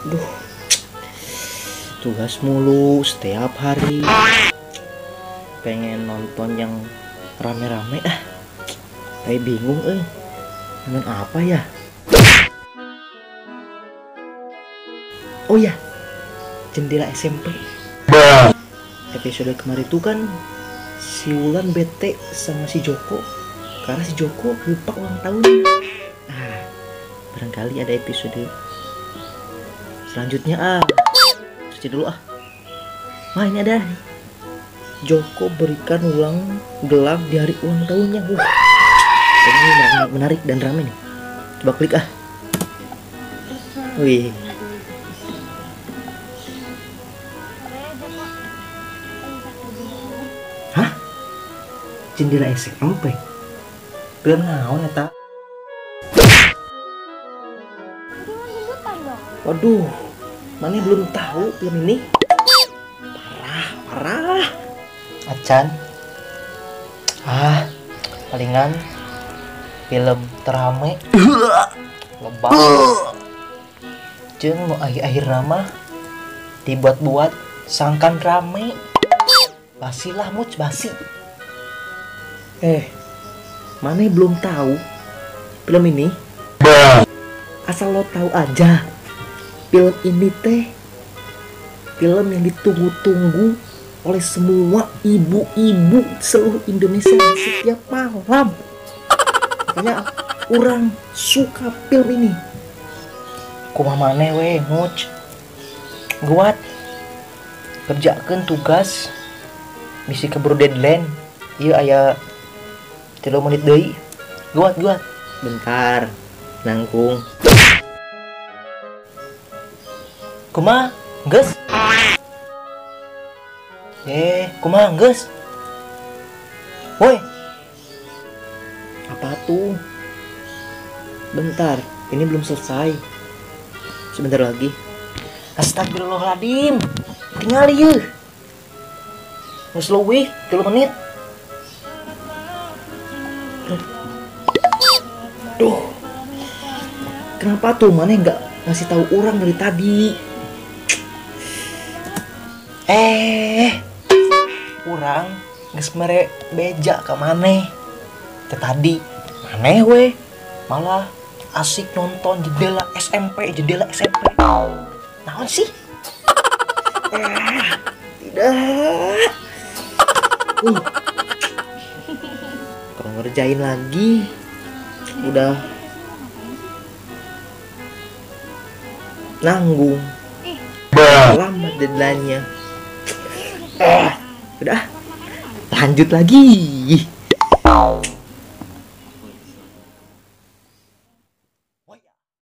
Duh, tugas mulu setiap hari. Pengen nonton yang rame-rame ah. Tapi bingung nonton apa ya? Oh ya, Jendela SMP. Episode kemarin itu kan si Wulan bete sama si Joko karena si Joko lupa ulang tahunnya. Ah, barangkali ada episode selanjutnya ah. Search dulu ah. Wah, ini ada. Joko berikan ulang gelang di hari ulang tahunnya. Wah, ini menarik dan rame nih. Coba klik ah. Wih. Hah? Jendela SMP? Film naon eta? Waduh, mana belum tahu film ini? Parah, parah. Acan. Ah, palingan film terame lebak. Jeung nu akhir-akhir nama dibuat-buat sangkan rame. Basilah muc basi. Mana belum tahu film ini? Asal lo tahu aja, film ini teh film yang ditunggu-tunggu oleh semua ibu-ibu seluruh Indonesia setiap malam. Makanya orang suka film ini. Kumaha maneh we muc. Guat kerjakeun tugas misi keburu deadline. Ieu aya 3 menit deui. Guat guat. Bentar, nanggung. Kumaha geus? Kumaha geus? Woi. Apa tuh? Bentar, ini belum selesai. Sebentar lagi. Astagfirullahaladzim. Tinggal ieu. Geus leuwih 3 menit. Duh. Kenapa tuh mana nggak ngasih tahu orang dari tadi? Urang geus mere beja ka maneh. Teh tadi maneh we malah asik nonton Jendela SMP, Jendela SMP. Naon sih? Tidak. Kalau ngerjain lagi udah nanggung. Lama deadline-nya. Udah, lanjut lagi.